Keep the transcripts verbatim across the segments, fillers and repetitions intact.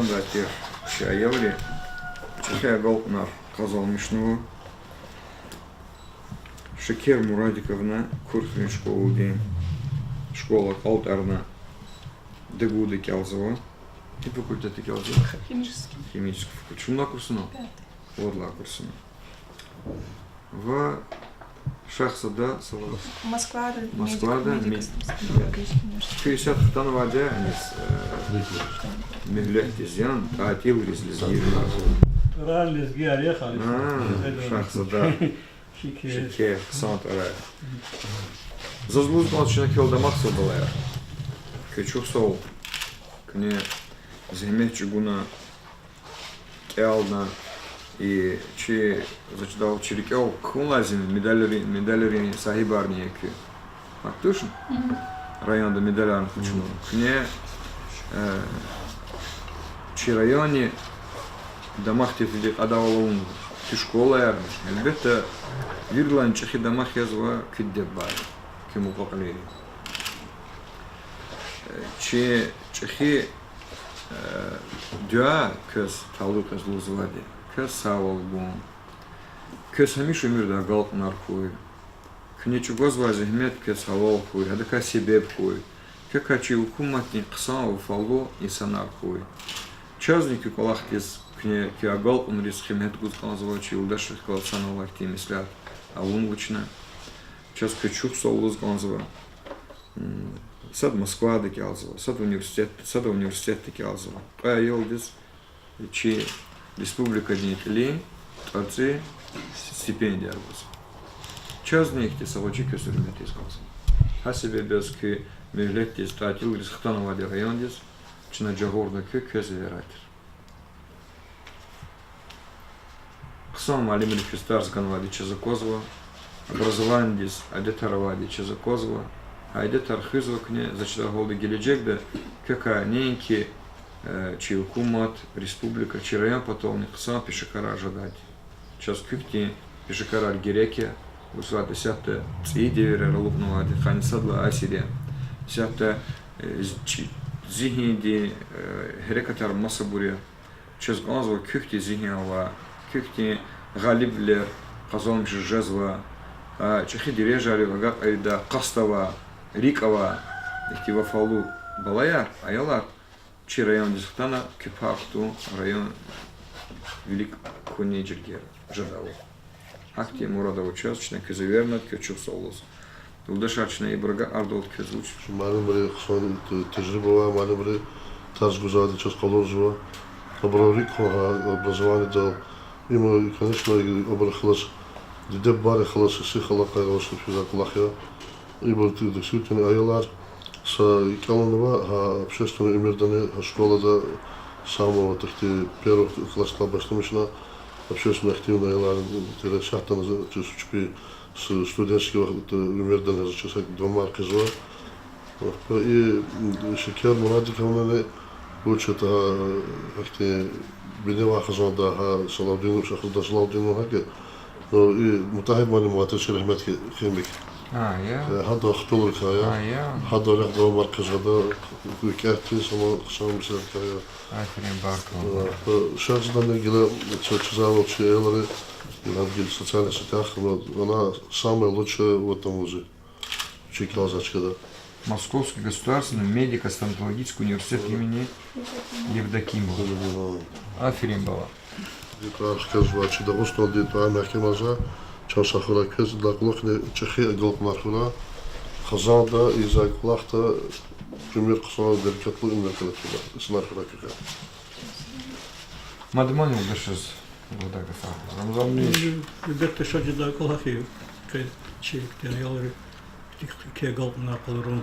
Андатир чи аялри чӀехи агалкьунар къазанмишнава. Шекер Мурадиковна Курхуьруьн школадин, школа кӀалтӀарна, ДГУ-да кӀелзава. Гьи факультетда кӀелзава? Химический. Химический факультет. Шумлай курсуна? Пятый. Вад лагьай курсуна. Ва Шахзода са вах-, Москвада, Москвада медик, медик, медик, медик. Куьн исятда хтанвайди я аниз, э, муьгьлетдиз, яни тӀатилриз лезгийрилай? ТӀварар лезгияр я халис. А, Шахзода. Шекер. Шекер, хъсан тӀварар. Заз лугьуз кӀанзава чна квел дамахзава, балаяр. Квез чухсагъул. Куьне зегьмет чӀугуна, кӀелна, и чи, за чидайвал, чи рикӀел хьун лазим я, медалрин, медалрин сагьибарни я куьн. Гьакъ тушни? Районда медаларни къачунва. Куьне, э, чи районни дамах тирди кьадайвал авунва. Куь школаярни, гьелбетда, виридалайни чӀехи дамах язва куь дидебубайри, куь мукьва-кьилийри. Э, чи чӀехи, э, дуьа квез талукь яз лугьузвайди: квез сагъвал гун, квез гьамиша уьмуьрда агалкьунар хьуй, куьне чӀугвазвай зегьмет квез гьалал хьуй, гьадакай себеб хьуй, квекай чи гьукуматдин хъсан, вафалу инсанар хьуй. Чазни куь кӀвалахдиз, куьне, куь агалкьунриз къимет гуз кӀанзава, чи юлдашрихъ галаз санал ахьтин меслят авунва чна. Чаз квез чухсагъул лугьуз кӀанзава. М, сад Москвада кӀелзава, сад университет, сада университетда кӀелзава. Кьве аялдиз чи республикадин кьилин тӀварцӀи стипендияр гузва. Чазни ихьтин са гъвечӀи квез гьуьрмет ийиз кӀанзава. Гьа себеб яз куь муьгьлетдиз, тӀатилриз хтанвайди райондиз чна жагъурна квез, квез эвера тир. Хъсан муаллимрик квез тарс ганвайди чаз аквазва, образованидиз адетар авайди чаз аквазва. Гьа адетар хуьзва куьне, за чидай гьалда, гележегда квекай неинки, э, чи гьукумат, республика, чи район патални хъсан пешекарар жедайди. Чаз куьхьтин пешекарар герек я, вучиз лагьайтӀа исятда цӀийи девирар алукьнавайди, къанни сад лагьай асир я. Исятда, э, з-, чи-, зигьинди, э, гьерекатар масабур я. Чаз кӀанзава куьхьтин зигьин авай, куьхьтин гъалибвилер къазанмиш жезва, а, чӀехи дережайрив агакьайдай къаст авай, рикӀ авай, ихьтин вафалу балаяр, аялар чи райондиз хтана, куь пай кутун район вилик хьунин жергер жеда. Гьахьтин мурад ава чаз, чна квез эверна, квез чухсагъул лугьуз. Юлдашар, чна ибур агакьардалди квез вуч? Муаллимри, хъсан т-, тежриба авай муаллимри тарс гузвайди чаз къалурзава. Абурун рикӀ кван гьа образованидал. Им, конечно, абурун халас, диде-бубайрин халас сих алакъайра аваз физвай кӀвалах я. Ибур действительно аялар са кӀелунва гьа общественный уьмуьрдани, гьа школада самого, так, первых классдилай башламишна общественно активный аялар тир, исятдани чаз чпи с-, студенческий вахт, уьмуьрдани за чаз гьакӀ давамар хъийизва. И, м, Шекер Мурадиковнани вуч ятӀа, гьахьтин биневай хизанда, гьа Салавдин, Шахзода Салавдиновна гьакӀ я. Ну, и Мутагьир муаллим авай тир, чи рагьметдин химик. А, я. Э, гьадан хтулрикай я. А, я. Гьадан рехъ давамар хъийиз гьада, викӀегьдиз, амма хъсан меслятдикай я. Аферин, баркалла. Э, Шахзодани гила чаз чизвайвал, чи аялри, гьада гила социальный сетях, ну, она самая лучшая в этом вузе. Чи кӀелзавай чкада. Московский государственный медико-стоматологический университет имени Евдокимова. Евдокимова. Аферин, бала. Ди тӀвар хкажзавай, чи Дагъустандин тӀвар мягькемарзавай, чан сагъ хьурай квез, идалай кьулухъни чӀехи агалкьунар хьурай. Хизанда, ийизвай кӀвалахда уьмуьр хъсан, берекатлу уьмуьр хьурай квез, инсанар хьурай квехъ. Мад ман юлдашаз лугьудай гафар, Рамзан Муниевич. Гьелбетда, шад жедай кӀвалах я, къе чи ихьтин аялри ихьтин агалкьунар къалурун,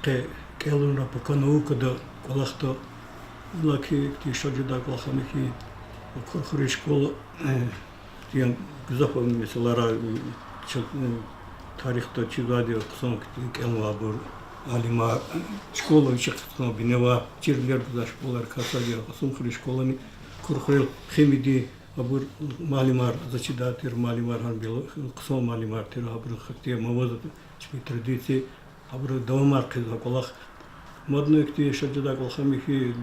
къе кӀелунра пака наукада, кӀвалахда, иллаки ихьтин шад жедай кӀвалах ама хьи, Курхуьруьн школа, э, ихьтин гзаф месэлайрай, э, чаз, э, тарихда чизвайди я, хъсан кӀелнавайбур, алимар, школа вичихъ хъсан бинева, чирвилер гузвай школайрикай сад я Кьасумхуьруьн школани, Курхуьруьн химиди, абур муаллимар, за чидай тир муаллимар, гьам бел-, хъсан муаллимар тир, абурун ихьтин маваз, чпин традиция, абуру давамар хъийизва кӀвалах. Мадни ихьтин шад жедай кӀвалах ам я хьи,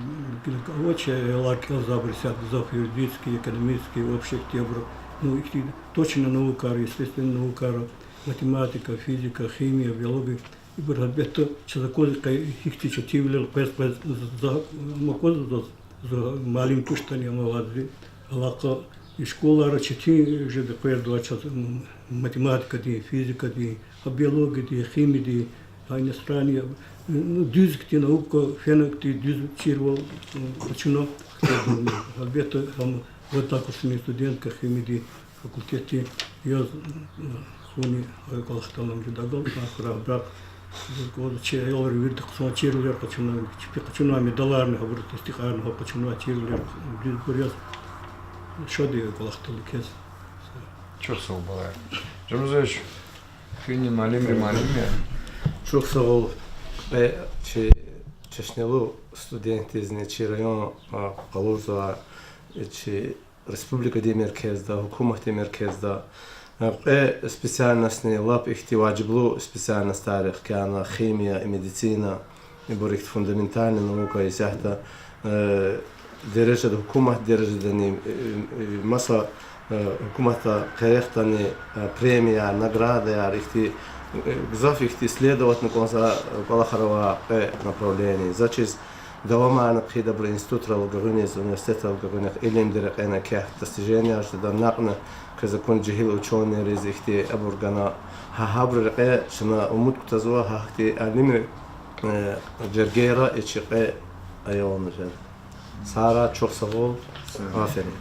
гила авач аялар кӀелзавайбур исятда гзаф юридический, экономический, общий ихьтин абур, ну, ихьтин точный наукаяр, естественный наукаяр, математика, физика, химия, биология. Ибур гьелбетда чаз аквазва къе гьихьтин четинвилер къвез-къвез, за, ам аквазва заз, за муаллим туштӀани, амма ваз алакъа школара четин жеда къвердавай чаз, м, математикадин, физикадин, гьа биологиядин, химиядин, гьа иностранный, ну, дуьз ихьтин наука фена, ихьтин дуьз чирвал, м, къачуна хтедални. Гьелбетда, ам одноклассник студентка химиядин факультетдин яз, м, хуни гьа кӀвалахдал ам жедайвал, а хуьрай, брат, чи аялри вирида хъсан чирвилер къачуна, чпи къачуна медаларни, гьабур тестикьарна гьа къачуна чирвилер, дуьз буряз шад я кӀвалахдал квез. Чухсагъул, балаяр. Жумзуш, фини муаллимри муаллим я. Чухсагъул, э, чи чешнелу студентдизни, чи район, а, къалурзава, э, чи республикадин меркезда, гьукуматдин меркезда, э, кьве специальностни, лап ихьтин важиблу специальностар я, хкяна химия, медицина, ибур ихьтин фундаментальный наука, исятда, э, дережада, гьукумат дережадани, э, э, маса, э, гьукуматда къерехдани, э, премияяр, наградаяр, ихьтин, э, гзаф ихьтин исследоватьна кӀанзавай кӀвалахар ава кьве направление. Заз чиз давамарна хъийидайбур институтрал гуьгъуьниз, университетрал гуьгъуьниз, илимдин рекьена квехъ достиженияр жеда, накьна квез акуна жегьил учёныйриз ихьтин абур гана, гьа, гьабурун рекье чна умуд кутазва гьахьтин алимрин, э, жергейра и чи кьве аялни жеда. Сагърай, чухсагъул, аферин.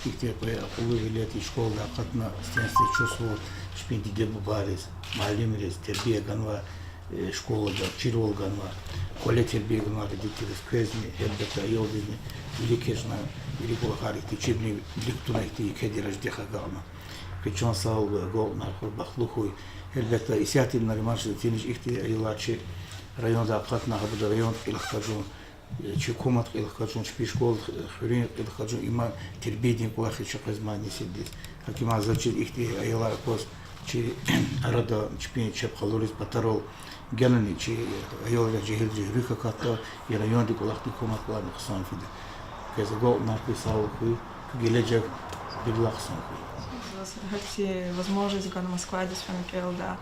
Ихьтин кьве акьуллу веледдин школадай акъатна, стенсди чухсагъул чпин диде-бубайриз, муаллимриз, тербия ганвай, э, школадал, чирвал ганвай, кӀвале тербия ганвай родительриз, квезни, гьелбетда, аялдизни виликачна, вири кӀвалахар ихьтин чирни вилик кутуна, ихьтин еке дережадихъ агакьна. Квез чан сагъ, агалкьунар хьуй, бахтлу хьуй. Гьелбетда, исятда Нариман Шадафинович, ихьтин аялар чи райондай акъатна, гьабуру райондин кьил хкажун, э, чи гьукуматдин кьил хкажун, чпин школадин, хуьруьн кьил хкажун, има тербиядин кӀвалах я чи къвез мад несилдиз. ГьакӀ им заз чиз ихьтин аялар акваз чи арада, чпин чеб къалуриз патарал генани чи аялар жегьил-жегьил руьгь акатда, и райондин кӀвалахдин, гьукуматдин кӀвалахдин хъсан фида. Квез агалкьунар хьуй, сагъ хьуй, куь гележег вирилай хъсан хьуй. Заз гьахьтин возможность гана Москвадиз фена кӀелдай.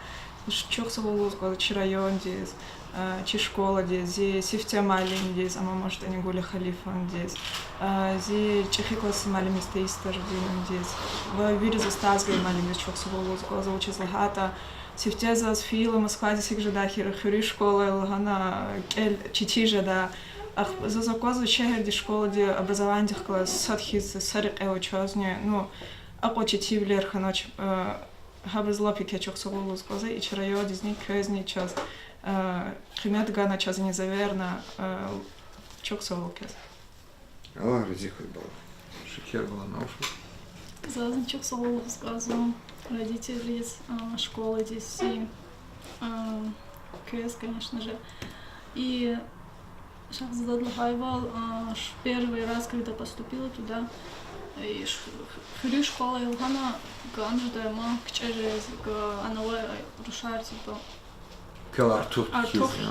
Чухсагъул лугьуз кӀанзава чи райондиз, а, чи школадиз, зи сифте муаллимдиз, амма мажтӀани Гуля Халифовнадиз, а, зи чӀехи классдин муаллимдиз Таисия Тажудиновнадиз ва вири заз таз гайи муаллимриз чухсагъул лугьуз кӀанзава, вучиз лагьайтӀа сифте заз фейила Москвадиз гьикӀ жедай хьи, хуьруьн школа я лагьана, кӀел четин жеда. Ахпа заз аквазва шегьердин школадин образованидихъ галаз сад хьиз са рекье ава чазни, ну, акьван четинвилер хьанач, э, гьабуруз лап еке чухсагъул лугьуз кӀанзава и чи райондизни, квезни, чаз, э, къимет гана, чазни эверна, э, чухсагъул квез. Аллагь рази хьуй, бала. Шекер, бала, Навшат. Зазни чухсагъул лугьуз кӀанзава родительриз, а, школадиз, а, квез, конечно же. И Шагьзада лагьайвал, а, ш-, первый раз, когда поступила туда, и ш-, хуьруьн школа я лагьана, гана жедай ман кичӀе жез, га-, анавай рушар, типа, артух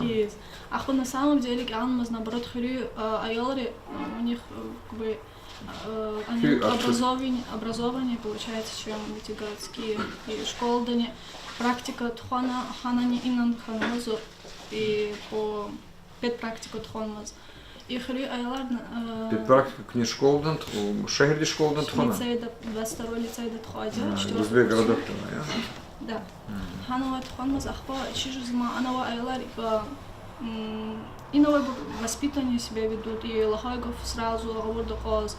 хьиз. Ахпа на самом деле кӀелнамаз, наоборот, хуьруьн, а, аялри, а, у них, э, как бы, э, они образованнее, образованнее получается, чем эти городские. И школадани практика тухвана, гьанани инал хьанва зун, и по педпрактика тухванмаз. И хуьруьн аялар, э, педпрактика куьне школадан тух-, шегьердин школадан тухвана? Лицейда, двадцать второй лицейда тухвайди я, четвёртый курсда. Узбек городокда я? Да. Гьанавай тухванмаз, ахпа чиз жузма, анавай аялар икӀ, м, инавайбур воспитаннее себя ведут, и лагьай гаф сразу гъавурда кьаз,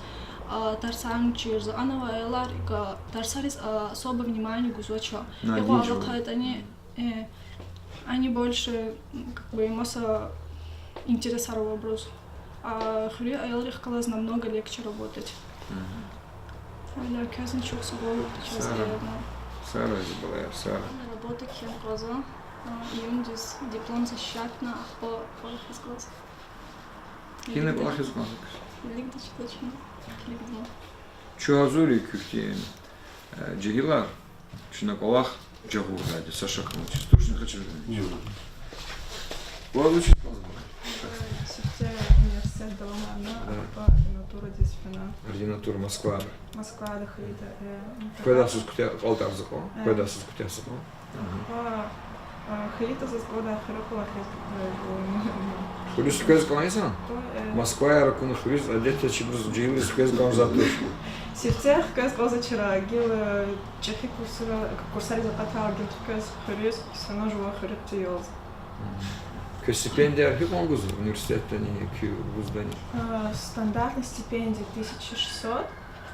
а, тарсарни чирзава. Анавай аялар икӀ тарсариз, а, особо внимание гузвач. Игъва алахъайтӀани, э, они больше, м, как бы, маса интересар ава абуруз. А хуьруьн аялрихъ галаз намного легче работать. Гьавиляй квезни чухсагъул, чаз. Сагърай. Сагърай, зи балаяр, сагърай. Работа кхьена кӀанзава, а, июндиз диплом защищатьна, ахпа кӀвалахиз кӀанзава. Гьина кӀвалахиз кӀанзава? Виликдач точно. Килигда. Чун гьазур я куь хьтин, э, жегьилар чна кӀвалах жагъурдайди, са шакни авачиз. Тушни, Хачир Гуьгьуьнович? Ваз вучиз кӀанзава? Сифте университет давамарна, ахпа ординатурадиз фена. Ординатура Москвада. Москвада хьайитӀа, э, ну, къведалай йисуз куьтягь, кӀвалдиз кьван, э, къведалай йисуз куьтягь кьван. Ахпа, э, хьайитӀа заз кӀвалдай хуьре кӀвалахиз, э, хуьруьз хквез кӀан я за? Москваяр акуна хуьруьз, адетдиз чибуруз жегьилриз хквез кӀан затӀ туш. Сифте хквез кӀанзава чара, гила, э, чӀехи курсара-, курсариз акъатайла гила хквез хуьруьз, всё равно жува хуьруьхъди яз. Квез стипендияр гьикьван гузва университетдани, куь вуздани? Э, стандартная стипендия тысяча шестьсот,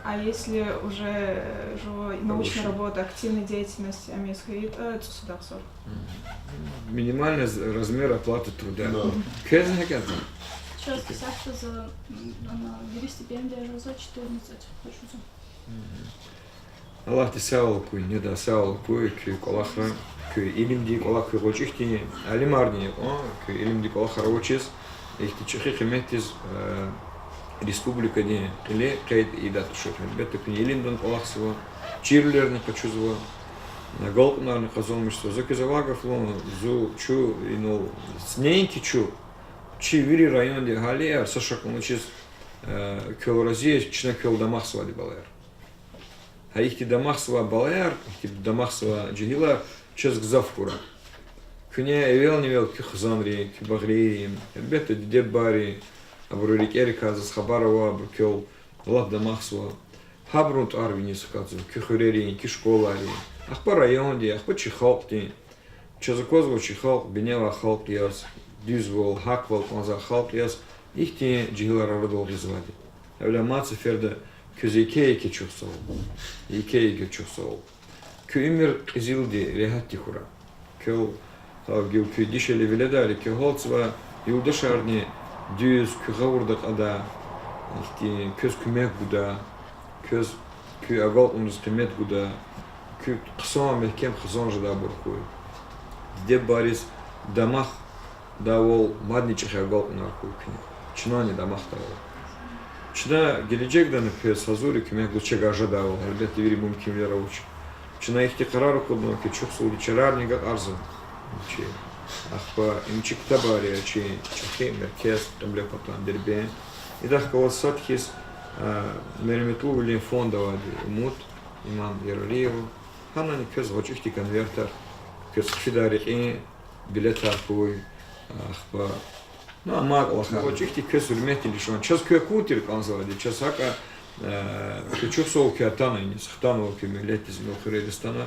а если уже, э, жува научная работа, активная деятельность, ам яз хьайитӀа, э, цӀусад агъзур. Минимальный з-, размер оплаты труда. Да. Квез гьакӀ ятӀа? Чаз ксафтаз, м, ана, вири стипендия жезва четырнадцать, жезва. Аллагьди сагъвал гуй, неда сагъвал гуй куь кӀвалахра, куь илимдин кӀвалах, куь гъвечӀи хьтин алимарни кьван, куь илимдин кӀвалахар авачиз, ихьтин чӀехи къиметдиз, э, республикадин кьиле къейд ийидай тушир. Гьелбетда, куьне илимдин кӀвалахзава, чирвилерни къачузва, агалкьунарни къазанмишзава. За квез авай гаф лугьун, зун, чун, инал, неинки чун, чи вири райондин агьалияр са шакни чиз, э, квел рази я чна квел дамахзавайди балаяр. Гьа ихьтин дамахзавай балаяр, ихьтин дамахзавай жегьилар чаз гзаф хьурай. Куьне эвелни-эвел куь хизанрин, куь багърийрин, гьелбетда, диде-бубайрин, абурун рикӀерикай заз хабар ава, абур квел лап дамахзава. Гьабурун тӀвар виниз хкатзава, куь хуьрерин, куь школайрин, ахпа райондин, ахпа чи халкьдин. Чаз аквазва чи халкь биневай халкь яз, дуьзвал, гьахъвал кӀанзавай халкь яз, ихьтин жегьилар арадал гъизвайди. Гьавиляй мад сеферда квез еке-еке чухсагъул. Еке-еке чухсагъул. Куь уьмуьр кьезилди, регьятди хьурай. Квел, гьа, гила куь дишегьливиледарикай гьалтзавай юлдашарни дуьз куь гъавурда кьадай, ихьтин квез куьмек гудай, квез, куь агалкьунриз къимет гудай, куь хъсан мягькем хизан жедайбур хьуй. Диде-бубайриз дамахдайвал мадни чӀехи агалкьунар хьуй куьне. Чнани дамахдайвал. Чна гележегдани квез гьазур я куьмек гуз, чавай жедайвал, гьелбетда, вири мумкинвилер авач. Чна ихьтин къарар акъуднава хьи, чухсагъулди чарарни агакьарзава. Чи, ахпа, им чи ктабар я, чи чӀехи меркез, Кьиблепатан, Дербент. Идахъ галаз сад хьиз, а, мераметлувилин фонд авайди Умуд, имам Яралиева. Гьанани квез гъвечӀи хьтин конвертар, квез хъфидай рекьин билетар хьуй, ахпа. Ну, амай кӀвалахар. ГъвечӀи хьтин квез гьуьрметдин лишан. Чаз квекун тир кӀанзавайди, чаз гьакӀа, э, куь чухсагъул квез атана иниз, хтанва куь миллетдиз, мел хуьрериз атана,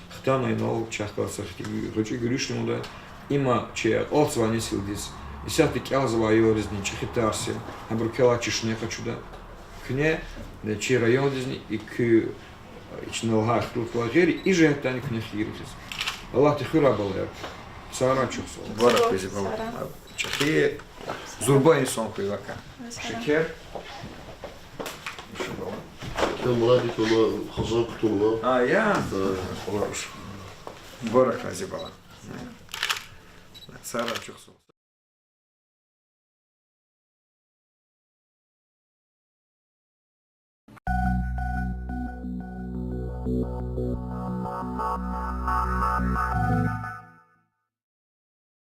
хтана инал чахъ галаз са хьтин гъвечӀи гуьруьшнава. Има чи акьалтзавай несилдиз, исятда кӀелзавай аялризни чӀехи тарс я, гьабур квелай чешне къачуда. Куьне, э, чи райондизни и куь, э, чна лагьай ихтилатдилай гъейри, и жигьетдани куьне хийир хьиз. Аллагьди хуьрай, балаяр. Сагърай, чухсагъул. Мубарак, Сагърай. Бизибал. Сагърай. ЧӀехи, зурба инсан хьуй вакай. Сагърай. Шекер. Ша бала. Кел мурадик вала хазан кутунва. А, я? Да. Мубарак, Рази бала. Сагърай, чухсагъул.